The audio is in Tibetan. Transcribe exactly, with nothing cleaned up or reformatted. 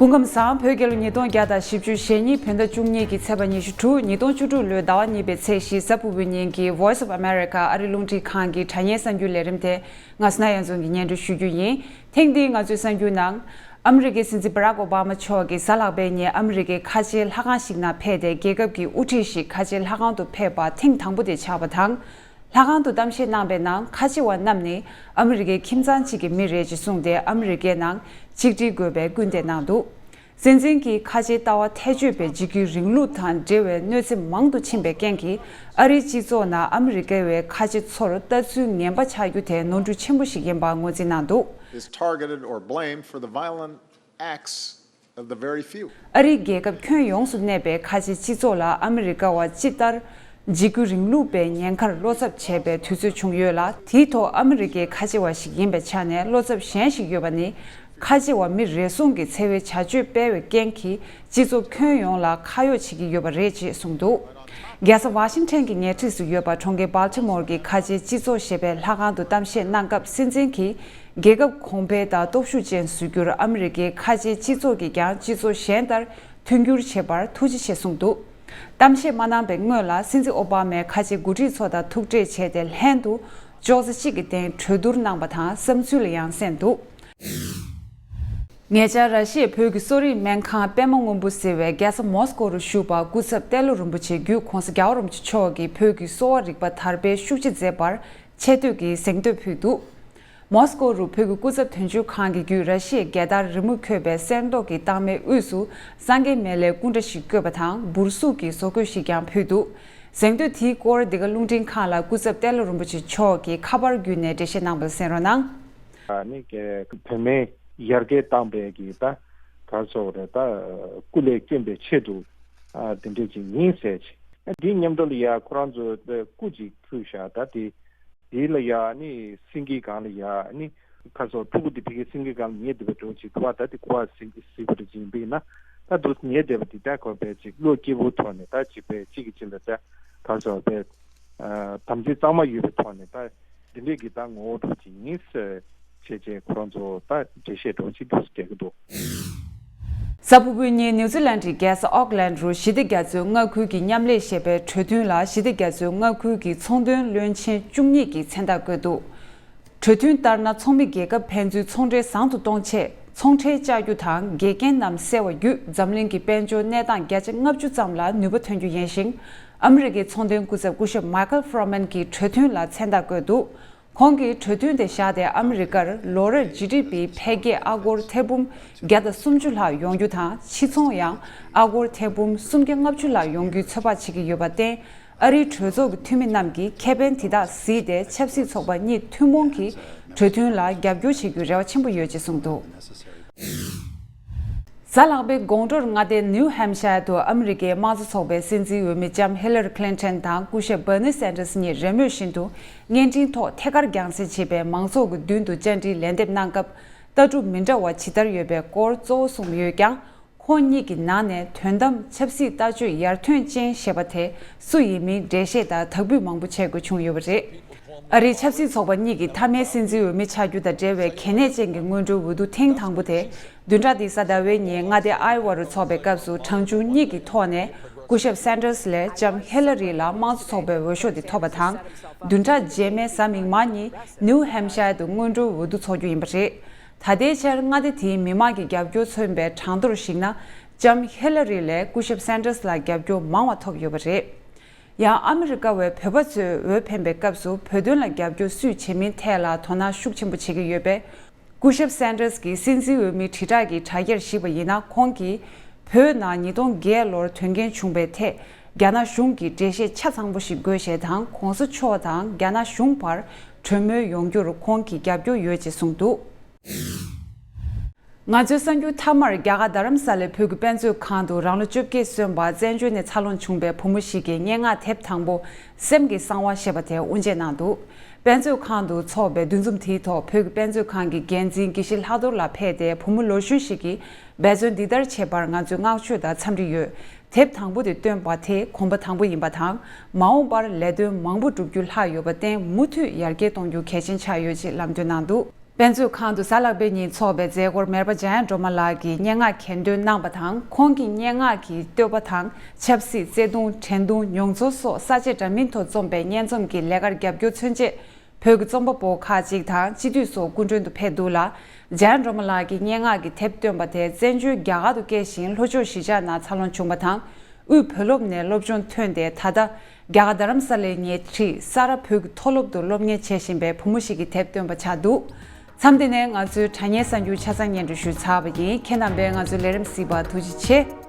སྐུ་ཁམས་བཟང་། བོད་རྒྱལ་ལོ་ཉིས་སྟོང་བརྒྱ་དང་བཞི་བཅུ་ཞེ་གཉིས་བོད་ཟླ་བཅུ་གཉིས་ཀྱི་ཚེས་པ་ཉི་ཤུ་དྲུག་ཉིས་སྟོང་བཅུ་དྲུག་ལོའི་ཟླ་བ་གཉིས་པའི་ཚེས་བཞི་གཟའ་ཕུར་བུའི་ཉིན་གྱི་Voice of America ཨ་རི་རླུང་འཕྲིན་ཁང་གི་དྲ་བརྙན་གསར་འགྱུར་ལས་རིམ་དེ་ང་སོ་ན་ཡ་འཛོམས་ཀྱིས་སྙན་སྒྲོན་ཞུ་རྒྱུ་ཡིན། ཐེངས་འདིའི་ང་ཚོའི་གསར་འགྱུར་ནང་། ཨ་མི་རི་ཀའི་སྲིད་འཛིན་Barack Obama མཆོག་གིས་གཟའ་ལྷག་པའི་ཉིན་ཨ་མི་རི་ཀའི་ཁ་ཆེའི་ལྷ་ཁང་ཞིག་ནང་ཕེབས་ཏེ། རྒྱལ་ཁབ་ཀྱི་དབུ་ཁྲིད་ཞིག་ཁ་ཆེའི་ལྷ་ཁང་དུ་ཕེབས་པ་ཐེངས་དང་པོ་དེ་ཆགས་པ་དང་། ལྷ་ཁང་དུ་གཏམ་བཤད་གནང་པའི་ནང་། ཁ་ཆེ་བ་རྣམས་ནི་ཨ་མི་རི་ཀའི་ཁྱིམ་ཚང་གཅིག་གི་མི་རེད་ཅེས་གསུངས་ཏེ། ཨ་མི་རི་ཀའི་ནང་ཆིག་སྒྲིལ་དགོས་པའི་སྐུལ་འདེད་གནང་འདུག། སྲིད་འཛིན་གྱིས་ཁ་ཆེའི་ལྟ་བ་ཐལ་ཆོད་པའི་འཇིགས་སྐུལ་རིང་ལུགས་དང་འབྲེལ་བའི་གནོད་འཚེ་མང་དུ་ཕྱིན་པའི་རྐྱེན་གྱིས། ཨ་རིའི་སྤྱི་ཚོགས་ནང་ཨ་མི་རི་ཀ་བའི་ཁ་ཆེ་ཚོར་ལྟ་ཚུལ་ངན་པ་ཆགས་རྒྱུ་དེ་ནོར་འཁྲུལ་ཆེན་པོ་ཞིག་ཡིན་པར་ངོས་འཛིན་གནང་འདུག། Is targeted or blamed for the violent acts of the very few. ཨ་རིའི་རྒྱལ་ཁབ་ཁྱོན་ཡོངས་སུ་གནས་པའི་ཁ་ཆེ་སྤྱི་ཚོགས་ལ་ཨ་མི་རི་ཀ་བ་ཅི་ལྟར་འཇིགས་སྐུལ་རིང་ལུགས་པའི་ཉེན་ཁར་བློ་འཚབ་བྱས་པའི་དུས་ཚོད་བྱུང་ཡོད་ལ། དེའི་ཐོག་ཨ་མི་རི་ཀའི་ཁ་ཆེ་བ་ཞིག་ཡིན་པའི་ཆ་ནས་བློ་འཚབ་གཞན་ཞིག་ཡོད་པ་ནི། ཁ་ཆེ་བ་མི་རེ་ཟུང་གི་འཚེ་བའི་བྱ་སྤྱོད་སྤེལ་བའི་རྐྱེན་གྱིས་སྤྱི་ཚོགས་ཁྱོན་ཡོངས་ལ་ཁ་གཡོགས་བྱེད་ཀྱི་ཡོད་པ་རེད་ཅེས་གསུངས་འདུག། རྒྱལ་ས་ཝ་ཤིང་ཊོན་གྱི་ཉེ་འཁྲིས་སུ་ཡོད་པ་གྲོང་ཁྱེར་Baltimore གྱི་ཁ་ཆེའི་སྤྱི་ཚོགས་ཞེས་པའི་ལྷ་ཁང་དུ་གཏམ་བཤད་གནང་སྐབས། སྲིད་འཛིན་གྱིས་རྒྱལ་ཁབ་གོང་འཕེལ་དང་སྟོབས་ཤུགས་ཅན་བཟོ་རྒྱུར་ཨ་མི་རི་ཀའི་ཁ་ཆེའི་སྤྱི་ཚོགས་ཀྱིས་ཀྱང་སྤྱི་ཚོགས་གཞན་ལྟར་མཐུན་འགྱུར་བྱེད་པར་ཐུགས་རྗེ་ཆེ་གསུངས་འདུག། གཏམ་བཤད་མ་གནང་པའི་སྔོན་ལ། སྲིད་འཛིན་ཨོ་བྷ་མས་ཁ་ཆེ་འགོ་ཁྲིད་ཚོ་དང་ཐུག་འཕྲད་བྱས་ཏེ། ལྷན་དུ་ཅོག་ཙེ་གཅིག་གི་སྟེང་གྲོས་བསྡུར་གནང་པ་དང་། བསམ་ཚུལ་ལ་ཡང་གསན་འདུག། ཉེ་ཆར་ར་ཤི་ཡའི་བོད་ཀྱི་གསོ་རིག་སྨན་ཁང་པད་མ་སྔོན་པོ་ཟེར་བའི་རྒྱལ་ས་མོ་སི་ཀོ་རུ་བཞུགས་པ་སྐུ་ཚབ་ཏེ་ལོ་རིན་པོ་ཆེ་བརྒྱུད་༸གོང་ས་༸རྒྱལ་བ་རིན་པོ་ཆེ་མཆོག་གིས་བོད་ཀྱི་གསོ་བ་རིག་པ་དར་སྤེལ་ཤུགས་ཆེ་མཛད་པར་ཆེ་བསྟོད་ཀྱི་གཟེངས་བསྟོད་ཕུལ་འདུག། མོ་སི་ཀོ་རུ་བོད་ཀྱི་སྐུ་ཚབ་དོན་གཅོད་ཁང་གི་བརྒྱུད་ར་ཤི་ཡའི་རྒྱལ་དར་རི་མོ་འཁོད་པའི་གསེར་མདོག་གི་རྟགས་མའི་དབུས་སུ་སངས་རྒྱས་མེ་ལྷའི་སྐུ་འདྲ་ཞིག་བཀོད་པ་དང་། འབུར་གཟུགས་ཀྱི་བཟོ་བཀོད་ཞིག་ཀྱང་ཕུལ་འདུག། གཟེངས་བསྟོད་དེའི་སྐོར་འདི་ག་རླུང་འཕྲིན་ཁང་ལ་སྐུ་ཚབ་ཏེ་ལོ་རིན་པོ་ཆེ་མཆོག་གིས་ཁ་པར་བརྒྱུད་ནས་འགྲེལ་བཤད་གནང་བ་གསན་རོགས་གནང་། ཨ་ནི་བོད་མིའི་ཡར་རྒྱས་བཏང་པའི་གི་ད་ག་རེ་ཟེར་དགོས་རེད། ད་སྐུ་ལས་བསྐྱོན་པའི་ཆེད་དུ་ཨ་དེ་འདྲས་ཅིག་ཡིན་ཟེར་ཅིག། ཨ་དེའི་མཉམ་དུ་ལ་ཡ་ཁོ་རང་ཚོ་སྐུ་ཅིག་ཕུལ་བཞག། ད་དེ་དེ་ལ་ཡ་ཨ་ནི་སེང་གེའི་སྒང་ལ་ཡ་ཨ་ནི་ག་རེ་ཟེར། ཕྲུ་གུ་དེ་ཕ་གིའི་སེང་གེའི་སྒང་ལ་ཉལ་བསྡད་པའི་འདྲ་བོ་ཅིག་འདུག་བ། ད་དེ་ཁོ་བ་སེང་གེ་གཟིགས་པ་འདྲ་ཅིག་ཡིན་པ་ཡིན་ན། ད་དུ་ཉལ་བསྡད་པ་དེ་ད་ཁོ་པས་ཅིག་བློ་སྐྱིད་པོའི་ཐོག་ནས། ད་ཅིག་པས་གཅིག་གིས་གཅིག་ལ་ད་ག་རེ་ཟེར་བས། ཨ་དམ་ཚིག་གཙང་མ་ཡོད་པའི་ཐོག་ནས་ད་འདི་འདྲས་ཀྱི་ད་ངོ་བོ་འདྲ་བོ་ཅིག་ཡིན་ཟེར་བྱས་བྱས། ཁོ་རང་ཚོ་ད་འགྲེལ་བཤད་འདྲ་བོ་ཅིག་འདུག་སེ་རྒྱག་གི་འདུག། གཟའ་ཕུར་བུའི་ཉིན་ནིའུ་ཛི་ལན་གྱི་རྒྱལ་ས་ཨོག་ལན་རུ་ཞི་བདེ་རྒྱ་མཚོའི་མངའ་ཁུལ་གྱི་མཉམ་ལས་ཞེས་པའི་གྲོས་མཐུན་ལ་ཞི་བདེ་རྒྱ་མཚོའི་མངའ་ཁུལ་གྱི་ཚོང་དོན་བློན་ཆེན་བཅུ་གཉིས་ཀྱིས་མཚན་རྟགས་བཀོད་འདུག། གྲོས་མཐུན་ལྟར་ན། ཚོགས་མི་རྒྱལ་ཁབ་ཕན་ཚུན་ཚོང་འབྲེལ་བཟང་དུ་གཏོང་ཆེད། ཚོང་ཁྲལ་བཅག་རྒྱུ་དང་འགལ་རྐྱེན་རྣམས་སེལ་བ་བརྒྱུད། འཛམ་གླིང་གི་དཔལ་འབྱོར་གནས་སྟངས་བརྒྱ་ཆ་ལྔ་བཅུ་ཙམ་ལ་ནུས་པ་ཐོན་རྒྱུ་ཡིན་ཞིང་། ཨ་མི་རི་ཀའི་ཚོང་དོན་སྐུ་ཚབ་སྐུ་ཞབས་མའི་ཁལ་ཧྥོ་རོ་མན་གྱིས་གྲོས་མཐུན་ལ་མཚན་རྟགས་བཀོད་འདུག། ཁོང་གིས་གྲོས་མཐུན་དེ་བཞག་སྟེ། ཨ་མི་རི་ཀར་ལོ་རེར་ཇི་ཌི་པི་འཕེལ་རྒྱས་ཨ་སྒོར་ཐེར་འབུམ་བརྒྱ་དང་སུམ་ཅུ་ལྷག་ཡོང་རྒྱུ་དང་། ཕྱི་ཚོང་ཡང་ཨ་སྒོར་ཐེར་འབུམ་སུམ་བརྒྱ་ལྔ་བཅུ་ལྷག་ཡོང་རྒྱུའི་ཚོད་དཔག་བྱེད་ཀྱི་ཡོད་པར་བརྟེན། ཨ་རིའི་གྲོས་ཚོགས་ཀྱི་འཐུས་མི་རྣམས་ཀྱིས་ཁེ་ཕན་དེ་དག་གཟིགས་ཏེ། ཆབ་སྲིད་ཚོགས་པ་གཉིས་ཐུན་མོང་གིས་གྲོས་མཐུན་ལ་རྒྱབ་སྐྱོར་བྱེད་རྒྱུའི་རེ་བ་ཆེན་པོ་ཡོད་ཅེས་གསུངས་འདུག། གཟའ་ལྷག་པའི་དགོང་དྲོར་མངའ་སྡེ་ནིའུ་ཧེམ་ཤ་ཡར་དུ་ཨ་མི་རི་ཀའི་དམངས་གཙོ་ཚོགས་པའི་སྲིད་འཛིན་འོས་མི་ལྕམ་ཧི་ལ་རི་ཁི་ལིན་ཊོན་དང་སྐུ་ཞབས་བྷར་ནི་སན་ཏར་སི་གཉིས་རེས་མོས་བཞིན་དུ་བརྙན་འཕྲིན་ཐོག་ཐད་ཀར་རྒྱང་སྲིང་བྱས་པའི་མང་ཚོགས་ཀྱི་མདུན་དུ་བཅར་འདྲིའི་ལན་འདེབས་གནང་སྐབས། ལྟ་གྲུབ་མི་འདྲ་བ་ཇི་ལྟར་ཡོད་པའི་སྐོར་གཙོ་བོ་གསུམ་ཡོད་ཀྱང་། ཁོང་གཉིས་ཀྱི་ནང་ནས་དོན་དམ་ཆབ་སྲིད་ལྟ་སྤྱོད་ཡར་ཐོན་ཅན་ཞེས་པ་དེ་སུ་ཡིན་མིན་འགྲེལ་བཤད་དང་དག་འབུལ་མང་པོ་བྱེད་དགོས་བྱུང་ཡོད་པ་རེད། ཨ་རིའི་ཆབ་སྲིད་ཚོགས་པ་གཉིས་ཀྱི་མཐའ་མའི་སྲིད་འཛིན་འོས་མི་ཆགས་རྒྱུ་དང་འབྲེལ་བའི་གལ་གནད་ཅན་གྱི་སྔོན་འགྲོའི་འོས་བསྡུ་ཐེངས་དང་པོ་དེ་བདུན་ཕྲག་འདིའི་གཟའ་ཟླ་བའི་ཉིན་མངའ་སྡེ་ཨའི་ཝ་རུ་འཚོགས་པའི་སྐབས་སུ། གྲངས་ཆུང་གཉིས་ཀྱི་ཐོག་ནས་སྐུ་ཞབས་སན་ཏར་སི་ལས་ལྕམ་ཧི་ལ་རི་ལ་དམངས་གཙོ་ཚོགས་པའི་འོས་ཤོག་དེ་ཐོབ་པ་དང་། བདུན་ཕྲག་རྗེས་མའི་གཟའ་མིག་དམར་ཉིན་ནིའུ་ཧེམ་ཤ་ཡར་དུ་སྔོན་འགྲོའི་འོས་བསྡུ་འཚོགས་རྒྱུ་ཡིན་པ་རེད། ད་ལྟའི་ཆར་མངའ་སྡེ་དེའི་མི་མང་གི་རྒྱབ་སྐྱོར་མཚོན་པའི་གྲངས་ཐོར་གཞིགས་ན། ལྕམ་ཧི་ལ་རི་ལས་སྐུ་ཞབས་སན་ཏར་སི་ལ་རྒྱབ་སྐྱོར་མང་བ་ཐོབ་ཡོད་པ་རེད། ཡང་ཨ་མི་རི་ཀ་བའི་བོད་པ་ཚོས་འོས་འཕེན་པའི་སྐབས་སུ་བོད་དོན་ལ་རྒྱབ་སྐྱོར་སུས་བྱེད་མིན་ཐད་ལ་དོ་སྣང་ཤུགས་ཆེན་པོ་བྱེད་ཀྱི་ཡོད་པས། སྐུ་ཞབས་སན་ཏར་སི་གིས་སྲིད་འཛིན་འོས་མིའི་དྲིལ་བསྒྲགས་ཀྱི་དྲ་རྒྱར་གཞིགས་པ་ཡིན་ན། ཁོང་གིས་བོད་ནང་ཉིས་སྟོང་བརྒྱད་ལོར་དོན་རྐྱེན་བྱུང་བའི་ཐད་རྒྱ་ནག་གཞུང་གིས་འགྲེལ་བཤད་ཆ་ཚང་པོ་ཞིག་དགོས་ཞེས་དང་། ༸གོང་ས་མཆོག་དང་རྒྱ་ནག་གཞུང་བར་གྲོས་མོལ་ཡོང་རྒྱུར་ཁོང་གི་རྒྱབ་སྐྱོར་ཡོད་ཅེས་གསུངས་འདུག། ང་ཚོའི་གསར་འགྱུར་མཐའ་མར། རྒྱ་གར་རྡ་རམ་ས་ལའི་བོད་ཀྱི་དཔེ་མཛོད་ཁང་དུ་རང་ལོ་བཅོ་བརྒྱད་སོན་པ་བཙན་བྱོལ་ནས་འཚར་ལོངས་བྱུང་བའི་བུ་མོ་ཞིག་གིས་སྙན་ངག་དེབ་དང་པོ་སེམས་ཀྱི་གསང་བ་ཞེས་པ་དེ་དབུ་འབྱེད་གནང་འདུག། དཔེ་མཛོད་ཁང་དུ་འཚོགས་པའི་འདུ་འཛོམས་དེའི་ཐོག་བོད་ཀྱི་དཔེ་མཛོད་ཁང་གི་འགན་འཛིན་དགེ་བཤེས་ལྷག་རྡོར་ལགས་ཕེབས་ཏེ། བུ་མོ་ལོ་གཞོན་ཞིག་གིས་འབད་བརྩོན་འདི་ལྟར་བྱས་པར་ང་ཚོས་བསྔགས་བརྗོད་དང་འཚམས་འདྲི་ཡོད། དེབ་དང་པོ་དེ་བཏོན་པ་དེ་གོམ་པ་དང་པོ་ཡིན་པ་དང་། མ་འོངས་པར་ལས་དོན་མང་པོ་བསྒྲུབ་རྒྱུ་ལྷག་ཡོད་པར་བརྟེན། མུ་མཐུད་ཡར་རྒྱས་གཏོང་རྒྱུ་གལ་ཆེན་ཆགས་ཡོད་ཅེས་ལམ་སྟོན་གནང་འདུག། དཔེ་མཛོད་ཁང་དུ་གཟའ་ལྷག་པའི་ཉིན་འཚོགས་པའི་མཛད་སྒོར་མེར་པ་འཇམ་དབྱངས་སྒྲོལ་མ་ལགས་ཀྱིས་སྙན་ངག་གྱེར་འདོན་གནང་བ་དང་། ཁོང་གི་སྙན་ངག་གི་བསྟོད་པ་དང་ཆབ་སྲིད། བརྩེ་དུང་། འགྲན་བསྡུར། མྱོང་ཚོར་སོགས་ས་བཅད་འདྲ་མིན་ཐོག་རྩོམ་པའི་སྙན་རྩོམ་གྱི་ལས་ཀར་རྒྱབ་སྐྱོར་མཚོན་ཆེད། བོད་ཀྱི་རྩོམ་པ་པོ་ཁག་ཅིག་དང་སྤྱི་འཐུས་སོགས་སྐུ་མགྲོན་དུ་ཕེབས་འདུག་ལ། འཇམ་དབྱངས་སྒྲོལ་མ་ལགས་ཀྱིས་སྙན་ངག་གི་དེབ་བཏོན་པ་དེ་བཙན་བྱོལ་རྒྱ་གར་དུ་སྐྱེས་ཤིང་ལྷོ་ཕྱོགས་གཞིས་ཆགས་ནང་འཚར་ལོངས་བྱུང་བ་དང་། དབུས་བོད་སློབ་ནས་སློབ་སྦྱོང་ཐོན་ཏེ། ད་ལྟ་རྒྱ་གར་རྡ་རམ་ས་ལའི་ཉེ་འཁྲིས་ས་རཱ་བོད་ཀྱི་མཐོ་སློབ་ཏུ་སློབ་གཉེར་བྱེད་བཞིན་པའི་བུ་མོ་ཞིག་གི་དེབ་བཏོན་པ་ཆགས་འདུག། མཚམས་འདི་ནས་ང་ཚོའི་དྲ་བརྙན་གསར་འགྱུར་ཆ་ཚང་སྙན་སྒྲོན་ཞུས་ཚར་བ་ཡིན། ཁྱེད་རྣམ་པས་ང་ཚོའི་ལས་རིམ་གཟིགས་པར་ཐུགས་རྗེ་ཆེ།